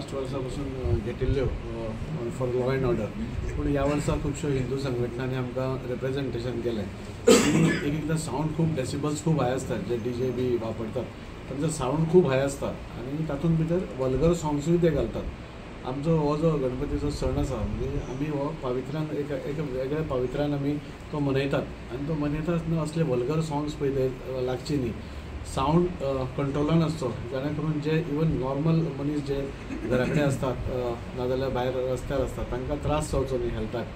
Last वर्सा पसून घेतिल्ल्यो for law and order, पूण ह्या वर्सा खुबश्यो हिंदू संघटनांनी आमकां रिप्रेझेंटेशन केलें. एक एकदां सावंड खूब डेसिबल्स खूब हाय आसतात, जे डी जे बी वापरतात तांचो सावंड खूब हाय आसता आनी तातूंत भितर वल्गर सॉंग्सूय ते घालतात. आमचो हो जो गणपतीचो सण आसा म्हणजे आमी हो पावित्र्यान एक एक वेगळ्या पावित्र्यान आमी तो मनयतात आनी तो मनयता आसतना असले वल्गर सॉंग्स पळय ते लागचे न्ही. सावंड कंट्रोलान आसचो, जेणे करून जे इवन नॉर्मल मनीस जे घरा कडेन आसतात नाजाल्यार भायर रस्त्यार आसतात तांकां त्रास जावचो न्ही हेल्थाक,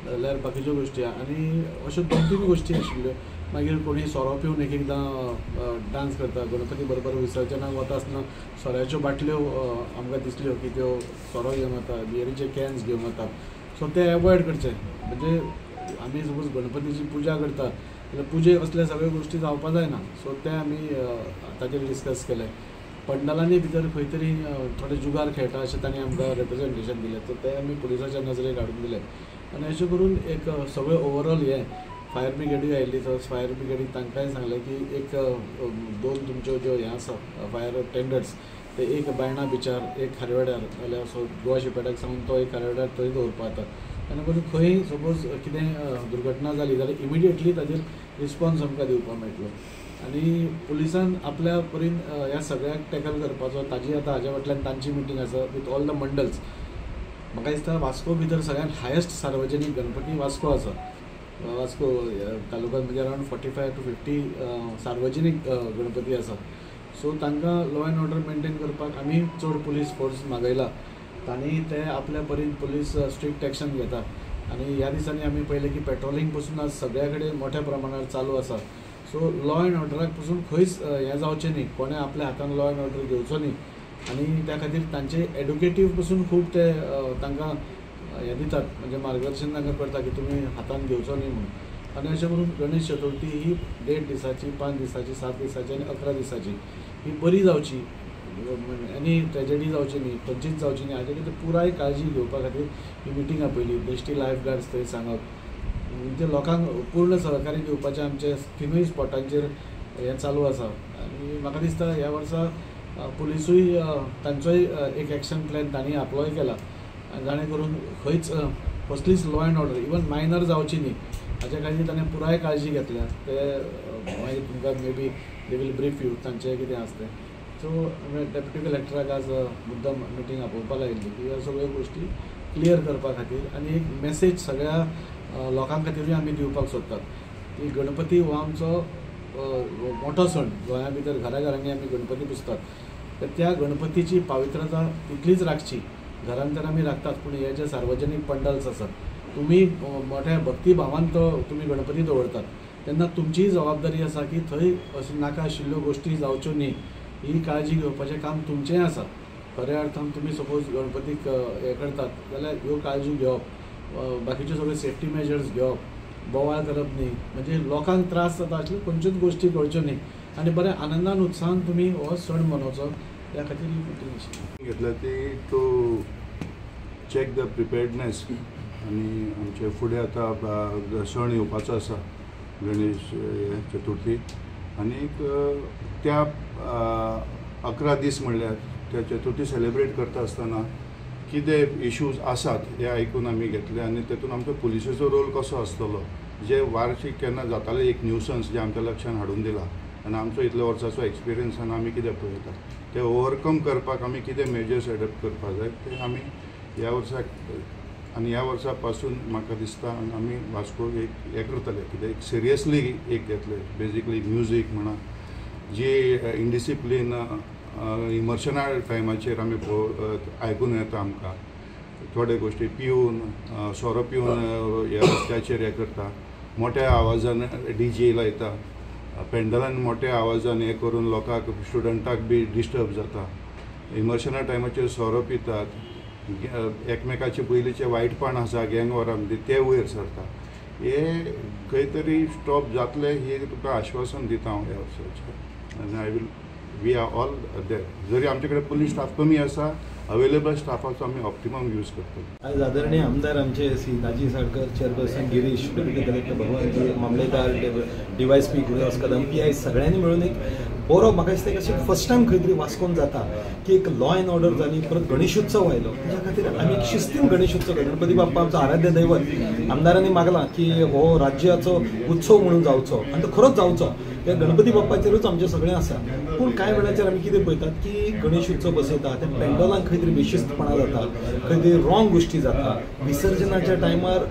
जाल्यार बाकीच्यो गोश्टी. आनी अश्यो 2-3 गोश्टी आशिल्ल्यो. मागीर कोणी सोरो पिवन एक एकदां डांस करता, गणपती बरोबर विसर्जनाक वता आसतना सोऱ्याच्यो बाटल्यो आमकां दिसल्यो की त्यो सोरो घेवन वता, बियरीचे कॅन्स घेवन वतात. सो ते एवॉयड करचे. म्हणजे आमी सपोज गणपतीची पुजा करता जाल्यार पुजेक असले सगळ्यो गोश्टी जावपा जायना. सो ते आमी ताचेर डिस्कस केलें. पंडालांनी भितर खंय तरी थोडे जुगार खेळटा अशें तांणी आमकां रिप्रेझेंटेशन दिलें, सो तें आमी पुलिसाच्या नजरेक हाडून दिलें. आनी अशें करून एक सगळें ओवरऑल हें फायर ब्रिगेडूय आयिल्ली, सो फायर ब्रिगेडीक तांकांय सांगलें की एक 2 तुमच्यो ज्यो हें आसा फायर टेंडर्स ते एक बायणा बिचार, एक खारवेड्यार, जाल्यार सो गोवा शिपेटाक सांगून तो एक खारवेड्यार थंय दवरपा जाता. आनी करून खंय सपोज कितें दुर्घटना जाली जाल्यार इमिडिएटली ताजेर रिस्पॉन्स आमकां दिवपाक मेळटलो. आनी पुलिसान आपल्या परीन ह्या सगळ्याक टॅकल करपाचो ताजी आतां हाज्या फाटल्यान तांची मिटींग आसा विथ ऑल the mandals. म्हाका दिसता वास्को भितर सगळ्यात हायेस्ट सार्वजनीक गणपती वास्को आसा. वास्को तालुक्यांत म्हणजे अरावंड 45 to 50 सार्वजनीक गणपती आसा. सो तांकां लॉ एंड ऑर्डर मेनटेन करपाक आमी चड पुलीस फोर्स मागयला, तांणी ते आपल्या परीन पुलीस स्ट्रिक्ट एक्शन घेता. आनी ह्या दिसांनी आमी पळयलें की पेट्रोलिंग पसून आज सगळ्या कडेन मोठ्या प्रमाणार चालू आसा. सो लॉ एंड ऑर्डराक पसून खंयच हें जावचें न्ही, कोणें आपल्या हातान लॉ एंड ऑर्डर घेवचो न्ही. आनी त्या खातीर तांचे एडुकेटीव पसून खूब ते तांकां हें दितात, म्हणजे मार्गदर्शन तांकां करता की तुमी हातान घेवचो न्ही म्हणून. आनी अशें करून गणेश चतुर्थी ही 1.5 दिसाची, 5 दिसाची, 7 दिसाची आनी 11 दिसाची ही बरी जावची आनी ट्रेजडी जावची न्ही, खंयचीच जावची न्ही हाजे खातीर पुराय काळजी घेवपा खातीर ही मिटींग आपयली. बेश्टी लायफ गार्ड्स थंय सांगप, म्हणजे लोकांक पूर्ण सहकार्य दिवपाचें आमचे तिनूय स्पॉटांचेर हें चालू आसा. आनी म्हाका दिसता ह्या वर्सा पुलिसूय तांचोय एक एक्शन प्लॅन तांणी आपलोय केला, जाणे करून खंयच कसलीच law and order even minor जावची न्ही हाच्या खातीर ताणें पुराय काळजी घेतल्या. ते मागीर तुमकां maybe they will brief you तांचें कितें आसा तें. सो डेप्युटी कलेक्टराक आज मुद्दम मिटींग आपोवपाक लायिल्ली की ह्यो सगळ्यो गोश्टी क्लियर करपा खातीर आनी एक मॅसेज सगळ्या लोकां खातीरूय आमी दिवपाक सोदतात की गणपती हो आमचो मोठो सण, गोंया भितर घरा घरांनी आमी गणपती पुजतात, तर त्या गणपतीची पावित्रता तितलीच राखची. घरान तर आमी राखतात, पूण हे जे सार्वजनीक पंडाल्स आसात तुमी मोठ्या भक्तीभावान तो तुमी गणपती दवरतात तेन्ना तुमचीय जबाबदारी आसा की थंय अशें नाका आशिल्ल्यो गोश्टी जावच्यो न्ही ही काळजी घेवपाचें काम तुमचेंय आसा. खऱ्या अर्थान तुमी सपोज गणपतीक हें करतात जाल्यार ह्यो काळजी घेवप, बाकीच्यो सगळ्यो सेफ्टी मेजर्स घेवप, बोवाळ करप न्ही, म्हणजे लोकांक त्रास जाता असल्यो खंयच्योच गोश्टी करच्यो न्ही आनी बऱ्या आनंदान उत्साहान तुमी हो सण मनोवचो त्या खातीर ही मिटींग आशिल्ली. घेतल्या ती टू चॅक the preparedness. आनी आमचे फुडें आतां सण येवपाचो आसा गणेश चतुर्थी, आनीक त्या 11 दीस म्हणल्यार त्या चतुर्थी सेलिब्रेट करता आसतना कितें इश्यूज आसात हे आयकून आमी घेतले. आनी तेतून आमचो पुलिसेचो रोल कसो आसतलो, जे वार्षीक केन्ना जाताले एक न्यूसन्स जे आमच्या लक्षान हाडून दिला आनी आमचो इतल्या वर्साचो एक्सपिरियन्सान आमी कितें पळयता ते ओवरकम करपाक आमी कितें मेजर्स एडॉप्ट करपाक जाय ते आमी ह्या वर्साक आनी ह्या वर्सा पासून म्हाका दिसता आमी वास्को एक हें करतले, कितें एक सिरियसली एक घेतले. बेजिकली म्युजीक म्हणा, जी इनडिसिप्लीन इमर्शना टायमाचेर आमी आयकून येता आमकां थोडे गोश्टी पिवन सोरो पिवन ह्या रस्त्याचेर हें करता, मोठ्या आवाजान डी जे लायता, पेंडलान मोठ्या आवाजान हें करून लोकांक स्टुडंटाक बी डिस्टर्ब जाता. इमर्शना टायमाचेर सोरो पितात, एकमेकाचे पयलींचे वायटपण आसा गँग वॉरा मदीं ते वयर सरता. हे खंय तरी स्टॉप जातले हे तुका आश्वासन दिता हांव ह्या वर्साचें. आनी I will we are all there. जरी आमचे कडेन पुलीस स्टाफ कमी आसा, अवेलेबल स्टाफाचो आमी ऑप्टिमम यूज करतले. आयज आदरणीय आमदार आमचे Shri Daji Salkar, chairperson Girish, deputy collector Bhagwanji, मामलेदार, DYSP Gurudas Kadam, PI सगळ्यांनी मिळून एक बरो म्हाका दिसता अशें फर्स्ट टायम खंय तरी वास्कोन जाता की एक लॉ एंड ऑर्डर जाली, परत गणेशोत्सव आयलो, तेज्या खातीर आमी एक शिस्तीन गणेशोत्सव, गणपती बाप्पा आमचो आराध्य दैवत, आमदारांनी मागलां की हो राज्याचो उत्सव म्हणून जावचो आनी तो खरोच जावचो, ह्या गणपती बाप्पाचेरूच आमचें सगळें आसा. पूण कांय वेळाचेर आमी कितें पळयतात की गणेश उत्सव बसयता त्या पेंडोलांक खंय तरी बेशिस्तपणां जाता, खंय तरी रॉंग गोश्टी जाता. विसर्जनाच्या टायमार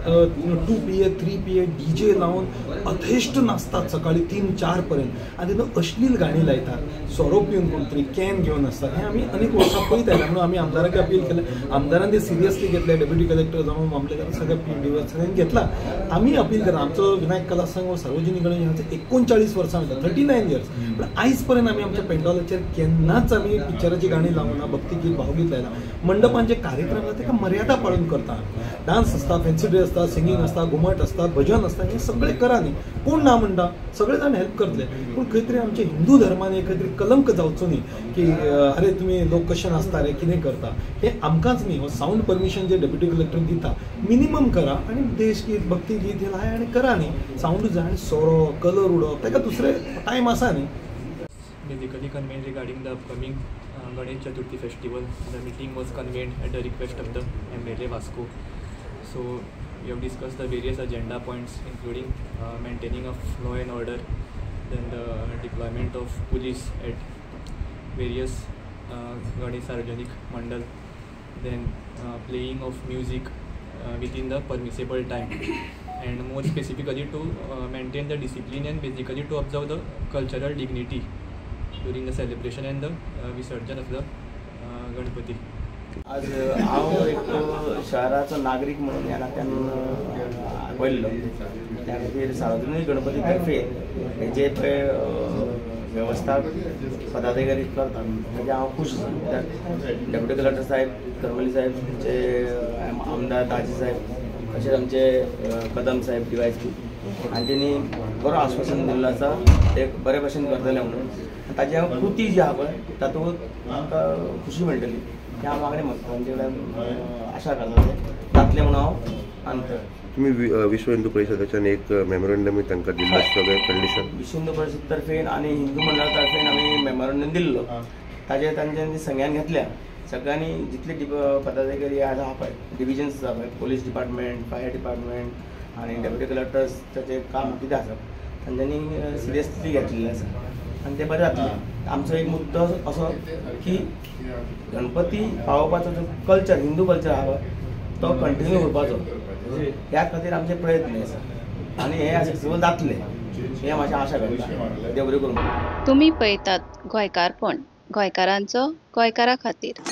2 PA 3 PA DJ लावन अथेश्ट नाचतात सकाळी 3-4 पर्यंत आनी तितून अश्लील गाणी लायतात, सोरो पिवन कोण तरी can घेवन आसतात. हें आमी अनेक वर्सां पळयत आयला म्हणून आमी आमदाराक अपील केलें, आमदारान ते सिरियसली घेतलें, डेप्युटी कलेक्टर जावं मामलेदार सगळ्या पी घेतला. आमी अपील करा, आमचो विनायक कला संघ हो सार्वजनीक गणेश 39 वर्सां वयता, 39 इयर्स, पूण आयज पर्यंत आमी आमच्या पेंडॉलाचेर केन्नाच आमी पिक्चराची गाणी लावना, भक्तीगीत भावगीत लायना. मंडपांचे कार्यक्रम जाता तेका मर्यादा पाळून करता, डान्स आसता, फॅन्सी ड्रेस आसता, सिंगींग आसता, घुमट आसता, भजन आसता, हें सगळें करा न्ही, कोण ना म्हणटा, सगळे जाण हेल्प करतले. पूण खंय तरी आमच्या हिंदू धर्मान खंय तरी कलंक जावचो न्ही की अरे तुमी लोक कशें नाचता रे, कितें करता, हें आमकांच न्ही. हो सावंड परमिशन जे डेप्युटी कलेक्टर दिता मिनिमम करा आनी देशगीत भक्तीगीत हें लाय आनी करा न्ही, सावंडूच जाय आनी सोरो कलर उडोवप ताका दुसरे टायम आसा न्ही. Basically convened regarding the upcoming Ganesh Chaturthi festival. The meeting was convened at the request of the MLA Vasco. So we have discussed the various agenda points including maintaining of law and order, then the deployment of police at various Ganesh Sarvajanik Mandal, then playing of music within the permissible time, and more specifically to maintain the discipline and basically to observe the cultural dignity during the celebration and the visarjan of the Ganpati. आज हांव एक शहराचो नागरीक म्हणून ह्या नात्यान आपयल्लो, त्या खातीर सार्वजनीक गणपती तर्फे हे जे पळय वेवस्था पदाधिकारी करतात ताजे हांव खूश आसा. कित्याक डेप्युटी कलेक्टर साहेब, करमली साहेब, आमचे आमदार दाजी साहेब, तशेंच आमचे कदम साहेब DYSP हांच्यांनी बरो आश्वासन दिल्लो आसा ते बरे भशेन करतले म्हणून. ताजी हांव कृती जी आहा पळय तातूंत आमकां खुशी मेळटली ही हांव मागणी मागता, तांचे कडेन आशा करता ते जातलें म्हणून हांव मानता. तुमी विश्व हिंदू परिशदाच्यान एक मेमोरंडमूय तांकां दिल्लो सगळें कंडिशन? विश्व हिंदू परिशद तर्फेन आनी हिंदू मंडळा तर्फेन आमी मेमोरंडम दिल्लो, ताजेर तांच्यांनी संज्ञान घेतल्या. सगळ्यांनी जितले पदाधिकारी आहा पळय, डिविजन्स आहा पळय, पोलीस डिपार्टमेंट, फायर डिपार्टमेंट आनी डेप्युटी कलेक्टर्स ताचें काम कितें आसा तांच्यांनी सिरियसली घेतलेलें आसा आनी तें बरें जातलें. आमचो एक मुद्दो असो की गणपती पावोवपाचो जो कल्चर, हिंदू कल्चर आहा तो कंटिन्यू उरपाचो, ह्या खातीर आमचे प्रयत्न आसा आनी हे सक्सेसफूल जातले हे मातशें आशा करता. देव बरें करूं. तुमी पळयतात गोंयकारपण, गोंयकारांचो गोंयकारा खातीर.